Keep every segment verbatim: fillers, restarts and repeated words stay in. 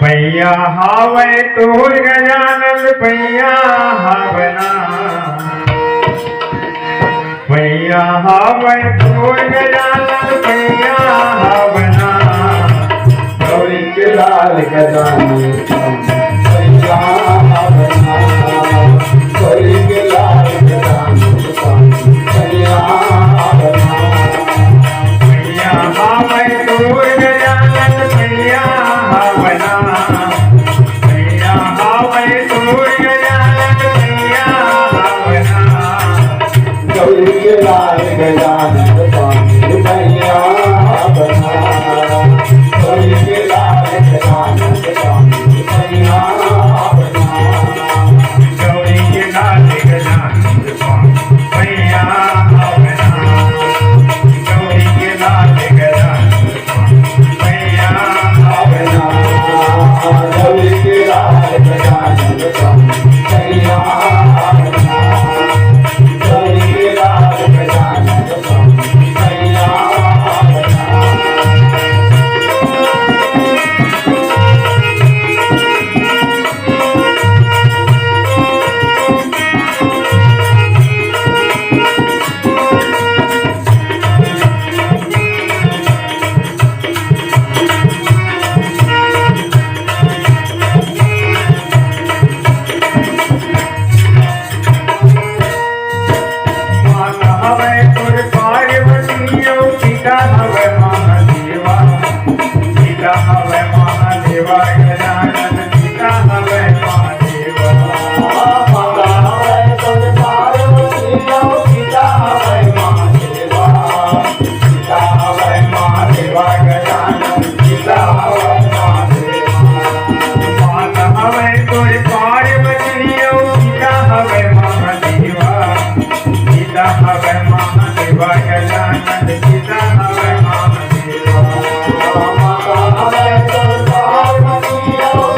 पैया हावय तोर गजानन, पैया हावय ना। पैया हावय तोर गजानन, पैया हावय ना। गौरी के लाल गजानन, पैया हावय ना। गौरी के लाल गजानन, पैया हावय ना। पैया हावय तोर गजानन, पैया हावय ना। पैया हावय तोर गजानन, पैया हावय ना। गौरी के लाल गजानन स्वामी पैया हावय ना। गौरी के लाल गजानन स्वामी पैया हावय ना। गौरी के लाल गजानन स्वामी पैया हावय ना। गौरी के लाल गजानन माता हवय तोर पार्वती अउ पिता हवय महादेवा। पिता हवय महादेवा गजानन, पिता हवय महादेवा। माता हवय तोर पार्वती अउ पिता हवय महादेवा। पिता हवय महादेवा गजानन, पिता हवय महादेवा। माता हवय तोर पार्वती अउ पिता हवय महादेवा। पिता हवय महादेवा गजानन, पिता हवय महादेवा। माता हवय तोर पार्वती अउ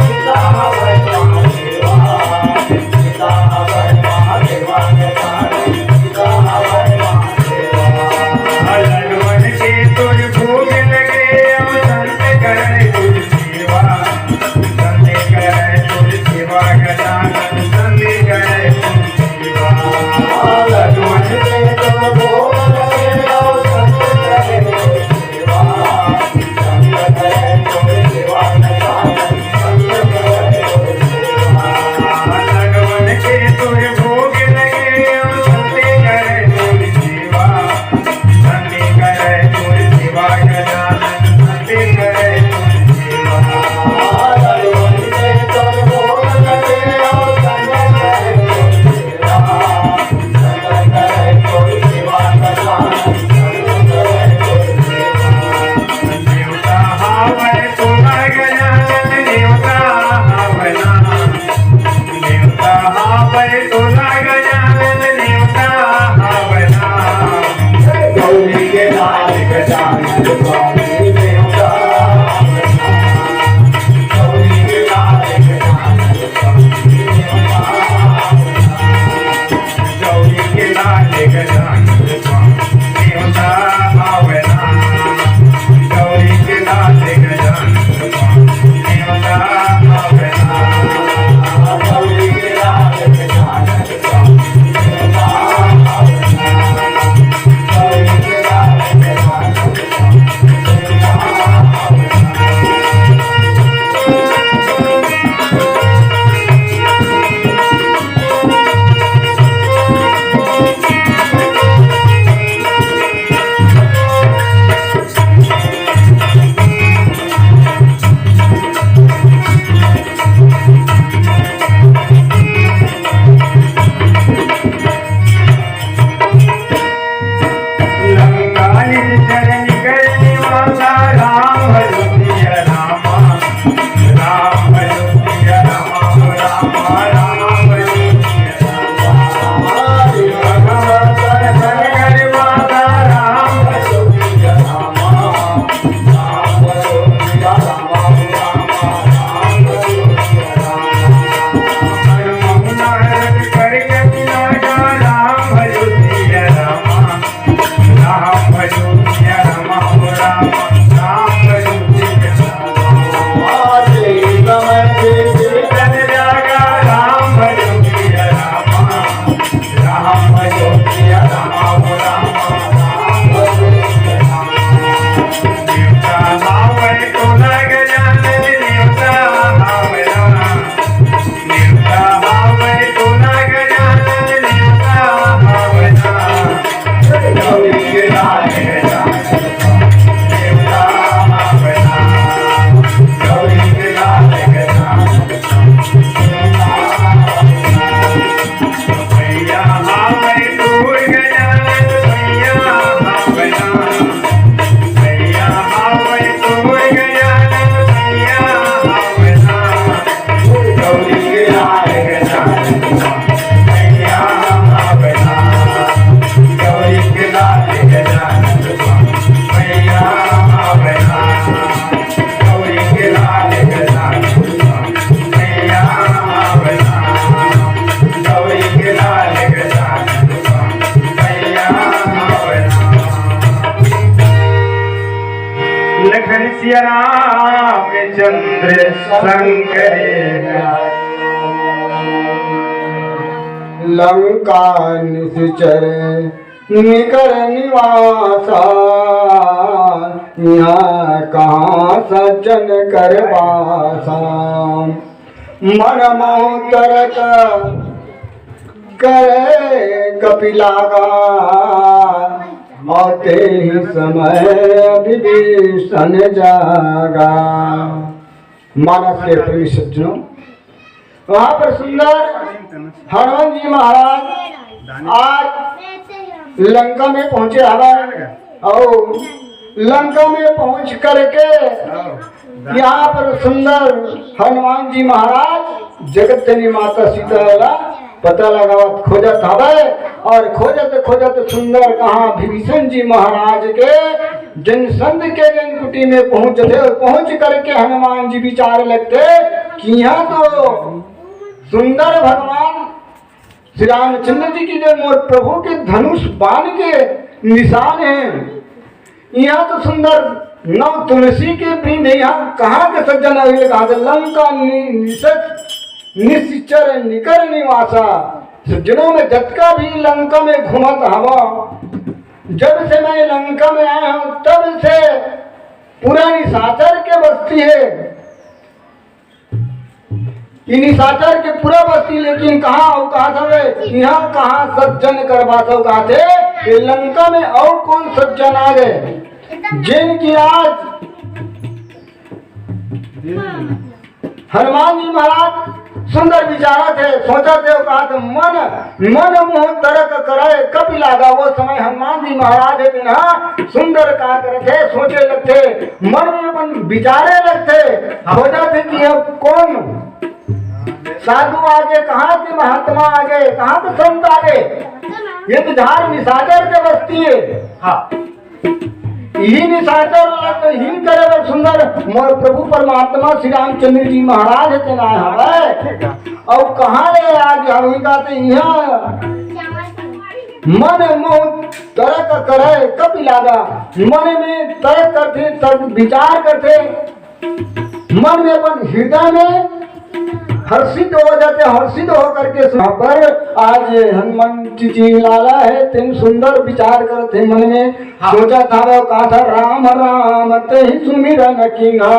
शंकर। लंका निशिचर निकर निवासा, इहाँ कहाँ सज्जन कर बासा। मन मोह तरक करे कपि लागा, अउ तेहि समय विभीषण जागा। मानस के प्रेमी सज्जनों, वहां पर सुंदर हनुमान जी महाराज आज लंका में पहुंचे हवय, अउ लंका में पहुंच करके यहाँ पर सुंदर हनुमान जी महाराज जगत जननी माता सीता ला पता लगावत खोजत हवय, अउ खोजत खोजत सुंदर कहाँ विभीषण जी महाराज के जन संध के जन कुटी में पहुंचथे, अउ पहुंच करके हनुमान जी विचार लगथे कि यहाँ तो सुंदर भगवान श्री रामचंद्र जी की जो मोर प्रभु के धनुष बाण के निशान है, यहाँ तो सुंदर नव तुलसी के वृंद है, यहाँ कहाँ के सज्जन है? ये कहा था, लंका नि-, निसच-, निश्चर निकर निवासा। सज्जनों में जतका भी लंका में घूमत हवा, जब से मैं लंका में आया हूँ, तब से पूरा निशाचर के बस्ती है। ये निशाचर के पूरा बस्ती, लेकिन कहाँ अउ कहाँ हवे? यहाँ कहाँ सज्जन कर बास अउ कहाँ थे? ये लंका में अउ कौन सज्जन आ गए, जिनकी आज हनुमान जी महाराज सुंदर विचारत हे, सोचत हे, कहा थे, मन, मन मोह तरक करे कपि लागा। वो समय हनुमान जी महाराज हे, तेन ह सुंदर का करत हे, सोचे लगथे, मन में अपन विचारे लगथे, खोजत हे कि अब कौन साधु आगे, कहाँ के महात्मा आगे, कहाँ के संत आगे, ये तो झार निशाचर के बस्ती है। हाँ। इही निशाचर ला तो हीन करे बर सुंदर मोर प्रभु परमात्मा श्री रामचंद्र जी महाराज हे तेन आए हवय। अउ कहाँ ले आ गया? वही कहते, यहाँ मन मोह तरक करे कपि लागा। मन में तरक करथे, तब विचार करथे, मन में अपन हृदय में हर्षित हो जाते, हर्षित हो करके सुना। पर आज हनुमंत जी लाला हे, तेन सुंदर विचार करत हे मन में, हाँ। सोचत हवे, कहा था, राम राम तेहि सुमिरन कीन्हा।